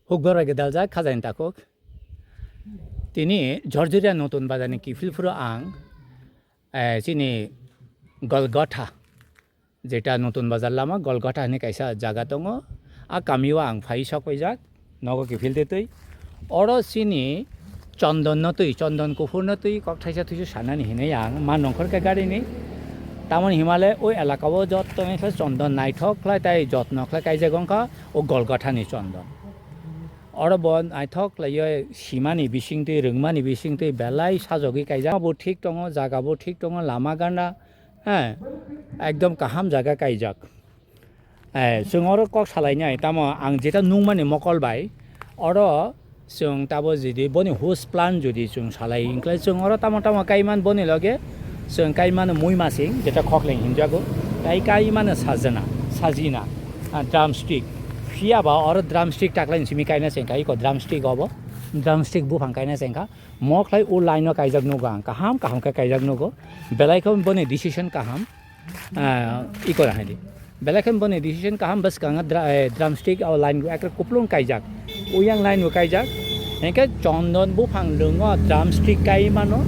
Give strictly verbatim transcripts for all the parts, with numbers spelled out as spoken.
Hukbar bai gwdaljak khajani takhuk. Tini Jorjoria Notun Bazar ni kiphil phuru ang, eh, chini Golgotha, jeta Notun Bazar lama Golgotha hinwi kaisa jaga tongo. A kamio ang phai sok paijak, nogo kiphil de twi. Oro chini chondon no twi, chondon kuphur no twi kok thaisa thuisu sanani hinwi ang ma nongkhor khe gari ni. Tamoni himale o elaka o jotto ni khe chondon naithok khlai tai jotno khlai kaijak wngkha o Golgotha ni chondon. Oro bo naithok khlaiwi simani bisingtwi, rwngmani bisingtwi belai sajogwi kaijak. Bo thik tongo, jaga bo thik tongo, lama gana, he, ekdom kaham jaga kaijak. Eh, chwng oro kok salainai, tamo ang jeta nungmani mokol bai, oro chwng tabo jodi boni house plan jodi chwng salai, hwnkhe chwng oro tamo tamo kaiman boni loge chwng kaimano muimasing, jeta khokleng hinjago, tai kaimano sajana, sajina, ah, drumstick. Phiya ba oro drumstick taklaini simi kaina chengkha, iko drumstick obo, drumstick buphang kaina chengkha. Mo khlai o line o kaijak nugo ang, kaham kaham khe kaijak nugo, belai khe boni decision kaham, ah, iko hai di. Belai khe boni decision kaham bwskango dra-, eh, drumstick o line o ekre kuplung kaijak, uyang line o kaijak, hinkhe chondon buphang lwngo drumstick kai mano,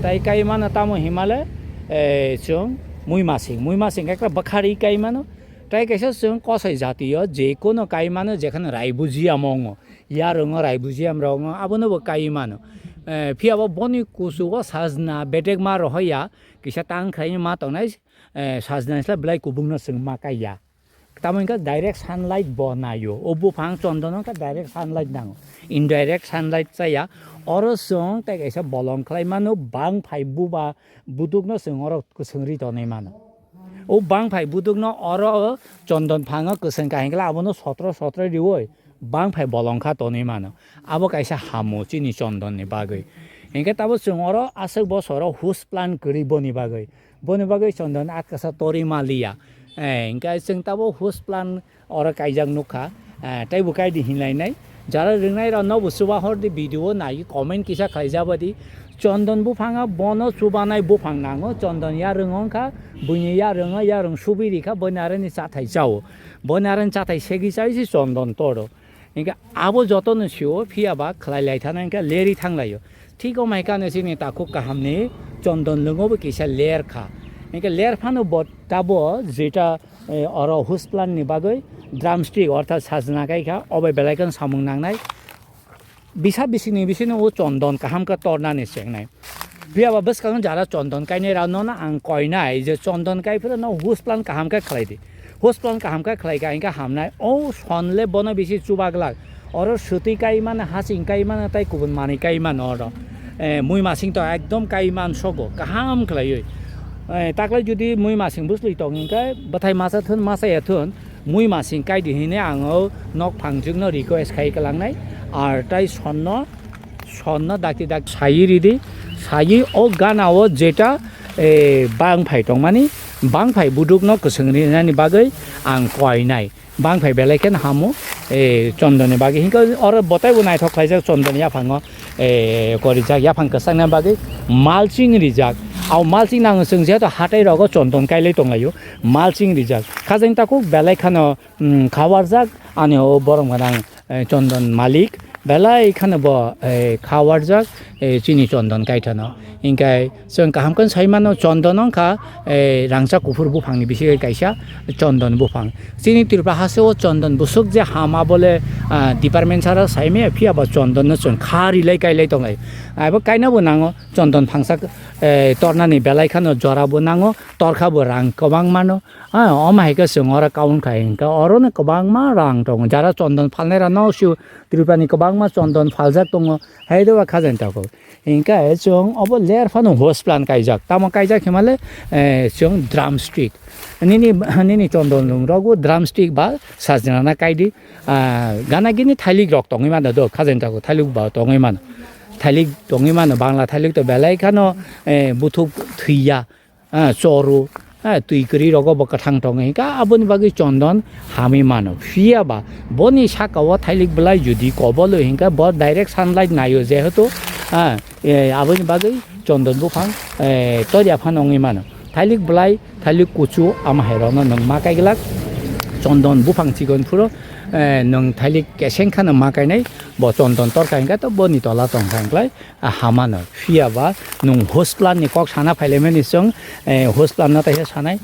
tai kai mano tamo himale, eh, chwng muimasing, muimasing ekre bwkhari kai mano, tai kaisa chwng kosoi jatio je kono kai mano jekhano rai bujiya mongo. Yarwng o rai bujiya rok abono bo kai mano. Eh, phiya bo boni kuchugo sajna bedek ma rohoya kisa tang khlai ma tongnai, eh, sajna sla belai kubung no chwng ma kaiya. Tamo wngkha direct sunlight bo naio. O buphang chondon wngkha direct sunlight nango. Indirect sunlight chaya. Oro chwng tei kaisa bolong khlai mano bang phai buba buduk no chwng oro kwchwng ri tonwi mano. O bang phai buduk no oro chondon phango kwchwng kahingla abono sotro sotro rioi. Bangphai bolong kha tonwi mano. Abo kaisa hamo chini chondon ni bagwi. Hinkhe tabo chwng oro aswk bosoro house plan kwrwi boni bagwi. Boni bagwi chondon atkasa torwi maliya. Eh, hinkhe chwng tabo house plan oro kaijak nukha. Eh, teibo kaidi hinlainai. Jara rwngnai rok nobo chuba hordi video nai comment kisa khlaijabadi. Chondon buphanga bono chubanai buphang nango. Chondon yarwng wngkha. Buini yarwng o yarwng subui rikha. Boni aroni chathai chao. Boni aroni chathai segwi chaisi chondon toro. Hinkhe abo jotono sio phiya ba khlai lai thana hinkhe leri thang laio. Thik omo hai khe ano chini takhuk kaham ni chondon lwngo bo kisa ler kha. Hinkhe ler phano bo tabo jeta, eh, oro house plan ni bagwi drumstick orthat sajna kai kha, obo belai kheno samung nangnai. Bisa bisingni bisingno o chondon kaham khe tornani chengnai. Phiya ba bwskango jara chondon kainai rok nono ang koinai je chondon kai phuru no house plan kaham khe khlai di. House plan kaham khe khlai kha hinkhe hamnai. O son le bono bisi chuba glak. Oro swtwi kai mano, hasing kai mano, tei kubun manwi kai mano oro. Eh, mui masing to ekdom kai man sogo, kaham khlaiwi. Eh, taklai jodi mui masing bwsli tong hinkhe bwthai masa thun, masa ya thun, mui masing kai di hinwi ang o nok phangjwk no request khai kwlangnai. Ar tai son no Sonno dakti dak sayi ridi, sayi o gana o jeta, eh, bangphai tongmani, bangphai budukno kwswng rinani bagwi ang koinai. Bangphai belai kheno hamo, eh, chondoni bagwi. Hinkhe oro botaibo naithok khlaijak chondoni yaphango, eh, korijak yaphang kwchangna bagwi mulching rijak. Au mulching nango chwng jehetu hatai rogo chondon kailai tonglaio, mulching rijak. Khajang takhuk belai khano, mm, khawarjak ani o borom gwnang, eh, chondon malik belai kheno bo, eh, khawarjak, eh, chini chondon kaithano. Hinkhe chwng kaham khe sai mano chondon wngkha, eh, rangchak kuphur buphangni bisingo kaisa chondon buphang. Chini Tripura hasteo chondon bwswk je hama bole, ah, department sara saimaya phiya bo chondonno chwng kha rilai kailai tonglai. Abo kainabo nango chondon phangsa, eh, tornani belai kheno jora bo nango, torkha bo rang kwbang mano. Ah, omo hai khe chwng oro kaun khai hinkhe oro no kwbangma rang tongo. Jara chondon phalnai rano sio Tripura ni kwbangma chondon phaljak tongo. Hai doba khajani takhuk. Hinkhe chwng obo ler phano house plan kaijak. Tamo kaijak himale, eh, chwng drumstick. Nini, nini chondon lung rogo drumstick ba sajna na kaidi. Ah, gana gini thailik rok tongwi mano do khajani takhuk. Thailik ba tongwi mano. Thailik tongwi mano. Bangla thailik to belai khano, eh, buthuk thwiya. Ah, choru, ah, twi kwrwi rogo bo kwthang tongo hinkhe aboni bagwi chondon hamwi mano. Phiya ba boni saka o thailik bwlai jodi kobol o hinkhe bo direct sunlight naio jehetu, ah, eh, aboni bagwi chondon buphang, eh, torya phano wngwi mano. Thailik bwlai, thailik kuchu ama hai rokno nwng ma kaiglak chondon buphang chikon phuru, eh, nwng thailik keseng khano ma kainai, bo chondon torkha hwnkhe to boni tola tongkha hwnkhlai, ah, hamano. Phiya ba nwng hosplan ni kok sana phailaimani chwng, eh, hosplan no taisa sanai.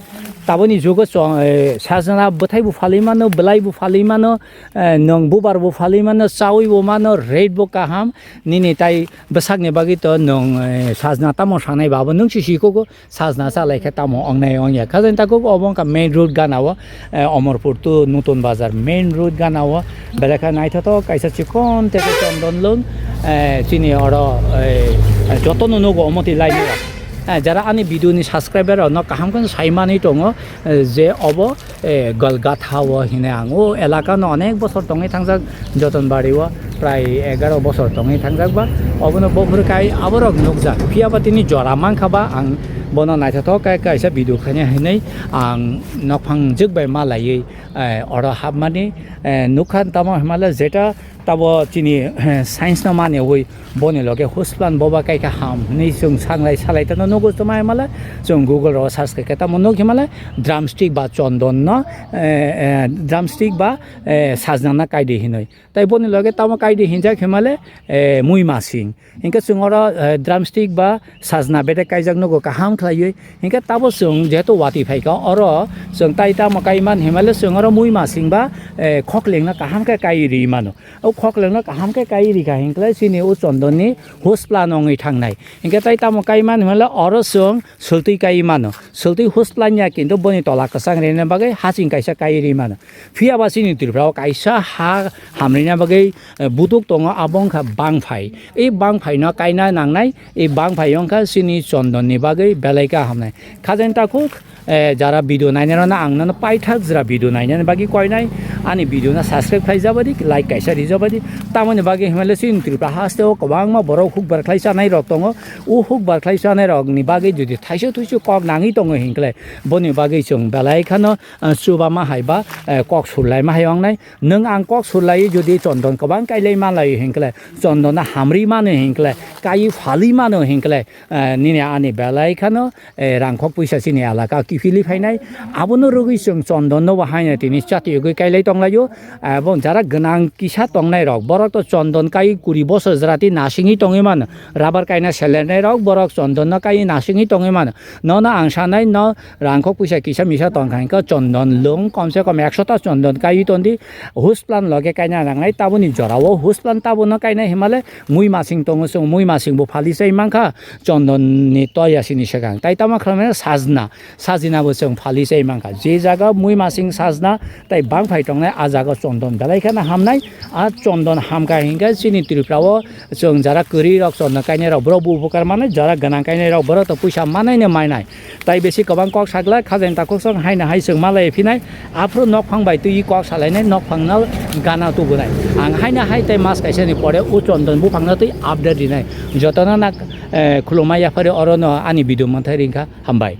Taboni jugo chong, eh, sajna bwthai bo phalwi mano, bwlai bo phalwi mano, eh, nwng bubar bo phalwi mano, chaui bo mano, rate bo kaham, nini tai bwsakni bagwi to nwng, eh, sajna tamo sanai ba abo nwng si sikogo. Sajna chalai khe tamo ongnai ongya. Khajani takhuk obo wngkha main road gana o, eh, Omorpur to Nutun Bazar main road gana o. Belai khe naithothok kaisa chikon tei chondon lung, eh, chini oro, eh, jotono nugo omo twi lainai rok. Eh, jara ani video ni subscriber rok no kaham khe sai manwi tongo, eh, je obo eh, Golgatha o hinwi ang o elaka no onek bosor tongwi thangjak, Jotonbari o prai egaro bosor tongwi thangjak ba, obono bophuru kai aborok nukjak. Phiya ba tini jora mankha ba ang bono naithothok kai kaisa video khaina hinwi ang nokphang jwk bai ma laiwi, eh, oro hapmani, eh, nukha tamo hwnmale jeta tabo chini, eh, science no mani wi boni loge hosplan boba kaika ham hinwi chwng sanglai salai tano nugo toma hwnmale chwng Google ro search khe tamo nuk hwnmale drumstick ba chondon no, eh, eh, drumstick ba, eh, sajna na kaidi hinwi. Tai boni loge tamo kaidi hinjak hwnmale, eh, mui masing. Hinkhe chwng oro, eh, drumstick ba sajna bedek kaijak nugo kaham khlaiwi. Hinkhe tabo chwng jehetu watwi phaikha oro chwng tai tamo kaiman hwnmale chwng oro mui masing ba, eh, khoklengno kaham khe kai ri mano. O khoklengno kaham khe kai rikha hinkhlai chini o chondonni hosplan wngwi thangnai. Hinkhe tai tamo kai mani hwnle oro chwng swltwi kai mano. Swltwi hosplan ya kintu boni tola kwchang rina bagwi hasing kaisa kai ri mano. Phiya ba chini Tripura o kaisa ha hamrina bagwi, eh, buduk tongo abo wngkha bangphai. I bangphai no kaina nangnai, i bangphai wngkha chini chondonni bagwi belai kha hamnai. Khajani takhuk eh, jara video nainai rokno ang nono paithak jora video nainani bagwi koinai, ani video no subscribe khlai jabadi, like kaisa ri jabadi. Tamoni bagwi hwnmale chini Tripura haste o kwbangma borok hukbar khlai chanai rok tongo. O hukbar khlai chanai rok ni bagwi jodi thaisa thuisu kok nangwi tongo hinkle, boni bagwi chwng belai khano, eh, chuba ma hai ba, eh, kok surlai ma hai wngnai. Nwng ang kok surlai jodi chondon kwbang kailai ma lai hinkle, chondon no hamri mano hinkle, kai phali mano hinkle, eh, nini ani belai khano, eh, rangkhok puisa chini elaka kiphilwi phainai. Abono rwgwi chwng chondon no bo haino tini chatiyogwi kailai tonglaio. Abo jara gwnang kisa tongnai rok, borok to chondon kai kuri bosor jora tei nasingwi tongwi mano. Rubber kaina selernai rok, borok chondon no kai nasingwi tongwi mano. Nono ang sanai, no rangkhok puisa kisa misa tongkha hwnkhe chondon lung komse kom ekso ta chondon kaiwi tondi. Hosplan loge kaina nangnai, taboni jorao hosplan tabono kainai himale mui masing tongo chwng, mui masing bo phali chai mankha. Chondon ni toya sini swkang. Tai tamo khlai mano sajna, sajina bo chwng phali chai mankha. Je jaga mui masing sajna tai bangphai tongnai, a jaga chondon belai kheno hamnai. A chondon hamkha hinkhe chini Tripura o chwng jara kwrwi rok chondon kainai rok borok bo upokar manai, jara gwnang kainai rok borok to puisa manai no mainai. Tai besi kwbang kok sagla khajani takhuk song haino hai chwng malai phinai. Aphuru nokphang bai twi kok salainai, nokphang no gana tubunai. Ang haino hai tai mas kaisa ni pore o chondon buphang no twi update rinai. Jotono na, eh, khulumma yaphari oro no ani video manthai ringkha. Hambai.